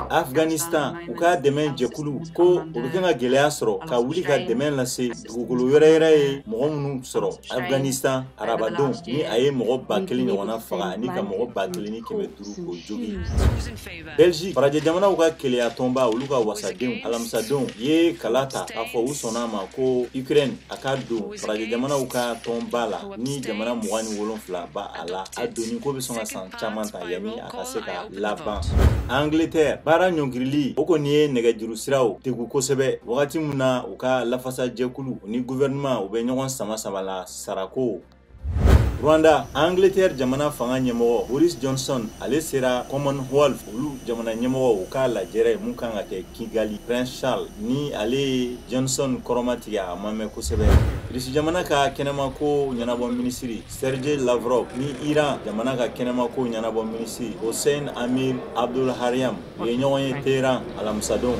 Afghanistan, u ka dɛmɛ jɛkulu ko u bɛ kan ka gɛlɛya sɔrɔ ka wuli ka dɛmɛ lase dugukolo wɛrɛ yɛrɛ ye mɔgɔ minnu sɔrɔ Afghanistan arabadon, ni a ye mɔgɔ 1000 ɲɔgɔnna faga ani ka mɔgɔ 1500 k'o jogin. Belgique, farajɛ jamanaw ka keleya tɔnba, olu ka wasadenw alamisadon ye kala ta k'a fɔ u sɔnna ma ko Ukraine a ka don farajɛ jamanaw ka tɔnba la, ni jamana 27 ba a la. A donni ko bɛ sɔn ka san caman ta yanni a ka se ka laban. Angleterre, baara ɲɔngirili o kɔni ye nɛgɛjuru siraw degun kosɛbɛ, wagati min na u ka lafasajɛkulu ni gouvernement u bɛ ɲɔgɔn sama sama la sarako. Rwanda, Angleterre jamana fanga ɲɛmɔgɔ Boris Johnson, ale sera Commonwealth olu jamana ɲɛmɔgɔ u k'a lajɛrɛ mun kan ka kɛ Kigali. Prince Charles ni ale ye Johnson kɔrɔmatigɛ, a ma mɛn kosɛbɛ. Irisi jamana ka kɛnɛmako ɲɛnabɔ minisiri Sergei Lavrov ni Iran jamana ka kɛnɛmako ɲɛnabɔ minisiri Hossein Amir Abdollahian u ye ɲɔgɔn ye Téhéran alamisadon.